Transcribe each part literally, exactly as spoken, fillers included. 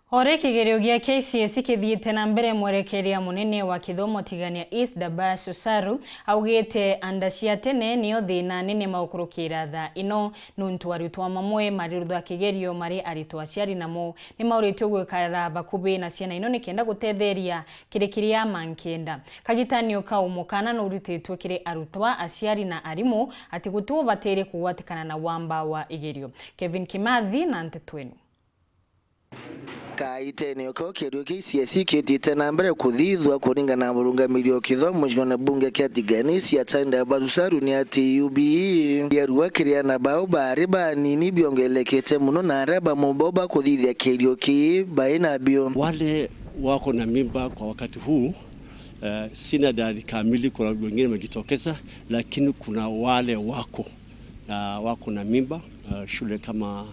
O ri kigerio gia K C S E kithiite na mbere, mwerekeria munene wa kithomo Tigania East, Dabash Osaru, augite anda cia tene nio thina nene maukurukira thaa ino, nuntu arutwa mamwe mari rutha kigerio mari aritwa aciari namo ni mauritue gwikara bakubi na ciana ino nikenda gutetheria kiri kiria mankenda. Kagitani kau mukana nurutitwe kiri arutwa, aciari na arimu ati guti ubatiri kugwatikana na wamba wa igerio. Kevin Kimathi na nteto ino. Kaitene oko, kigerio kia K C S E kithiite na mbere kuthithwa. Kuringana na murungamiri o kithomo kione bunge kia Tigania East, Atanda Barusaru, ni ati U B E yarua kiri ana bao bari banini biongelekete muno, na aria bamwe bao bakuthithia kigerio kii bai nabio. Wale wako na mimba kwa wakati huu, eh, sina idadi kamili, kuna wengine wamejitokeza, lakini kuna wale wako na, wako na mimba, eh, shule kama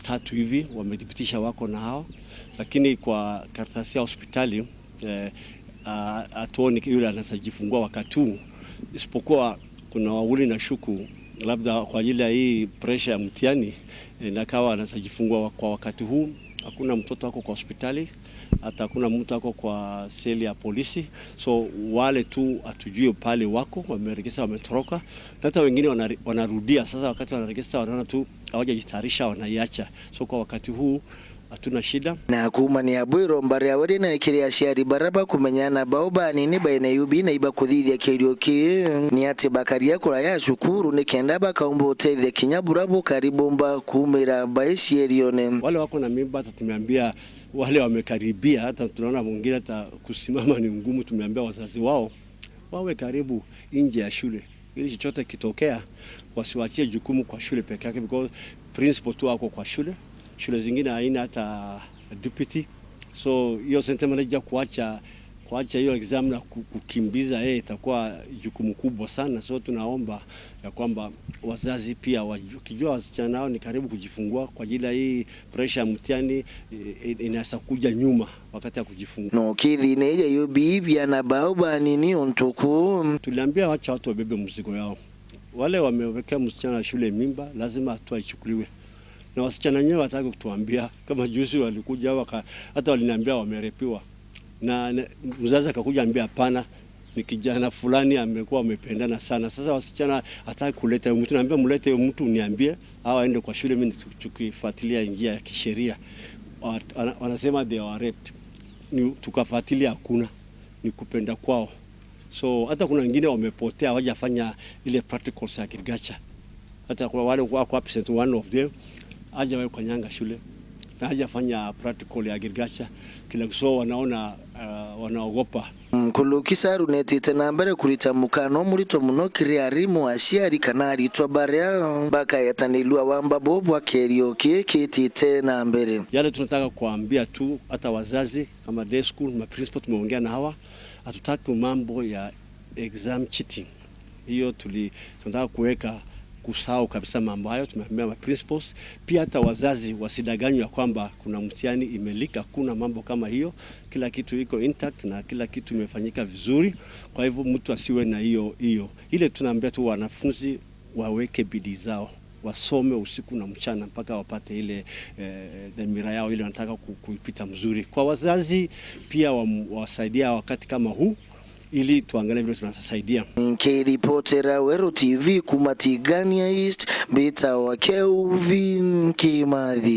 tatu hivi wamethibitisha wako na hao, lakini kwa karatasi ya hospitali, eh, ah, hatuoni yule anaweza jifungua wakati huu, isipokuwa kuna wawili nashuku labda kwa ajili ya hii pressure ya mtihani, eh, na kawa anaweza jifungua wa-, kwa wakati huu. Hakuna mtoto ako kwa hospitali, hata hakuna mtu ako kwa seli ya polisi. So wale tu hatujui pale wako, wameregister, wametoroka. Na hata wengine wanari-, wanarudia. Sasa wakati wanaregister, wanaona tu hawajajitayarisha, wanaiacha. So kwa wakati huu hatuna shida. Na kuumania bwiro mbari ya weri na kiri aciari bara bakumenya ana bao banini baina U B E na ibakuthithia kigerio kii, ni ati bakaria kuraya cukuru nikenda bakaumba utethia kinya bura bukari bumba kuumira bai cierione. Wale wako na mimba, hata tumeambia wale wamekaribia, hata tunaona mwingine hata kusimama ni ngumu, tumeambia wazazi wao wawe karibu nje ya shule, ili chochote kitokea, wasiwachie jukumu kwa shule peke yake, because principal tu ako kwa shule. Shule zingine haina hata deputy. So hiyo center manager kuacha, kuacha hiyo exam na ku-, kukimbiza yeye itakuwa jukumu kubwa sana. So tunaomba ya kwamba wazazi pia waju-, wakijua wasichana wao ni karibu kujifungua kwa ajili ya hii pressure ya mtihani, i-, i-, inaweza kuja nyuma wakati ya kujifungua. No kithine ya U B E biana bao banini untuku. Tuliambia wacha watu wabebe mzigo yao. Wale wamewekea msichana wa shule mimba, lazima hatua ichukuliwe. Na wasichana wenyewe wataki kutuambia. Kama juzi walikuja waka-, hata waliniambia wamerepiwa. Na, na mzazi akakuja ambia, "Hapana, ni kijana fulani amekuwa amependana sana." Sasa wasichana hataki kuleta huyo mtu, naambia, "Mlete huyo mtu uniambie, au aende kwa shule, mimi nikifuatilia njia ya kisheria." Wat-, wana-, wanasema they were raped. Ni tukafuatilia, hakuna, ni kupenda kwao. So hata kuna wengine wamepotea, hawajafanya ile practicals ya agriculture. Hata kuna wale wako absent, one of them hajawahi kukanyanga shule na hajafanya practical ya agriculture. Kila so wanaona, uh, wanaogopa. Nkuluki Saru netite na mbere kurita mukano murito muno kiri arimu, aciari kana aritwa baria bakaetanirua wamba bo bwa kigerio kii kitite na mbere. Yale tunataka kuambia tu hata wazazi kama day school, ma principal tumeongea na hawa, hatutaki mambo ya exam cheating. Hiyo tuli-, tunataka kuweka, kusahau kabisa mambo hayo. Tumeambia ma principals, pia hata wazazi wasidanganywe ya kwamba kuna mtihani imeleak. Hakuna mambo kama hiyo, kila kitu iko intact na kila kitu imefanyika vizuri. Kwa hivyo mtu asiwe na hiyo, hiyo. Ile tunaambia tu wanafunzi waweke bidii zao, wasome usiku na mchana mpaka wapate ile, eh, dhamira yao ile wanataka ku-, kuipita mzuri. Kwa wazazi pia wam-, wasaidia wakati kama huu, ili tuangalie vile tunasaidia. Nkiripotera Weru T V kuma Tigania East, mbitawa Kelvin Kimathi.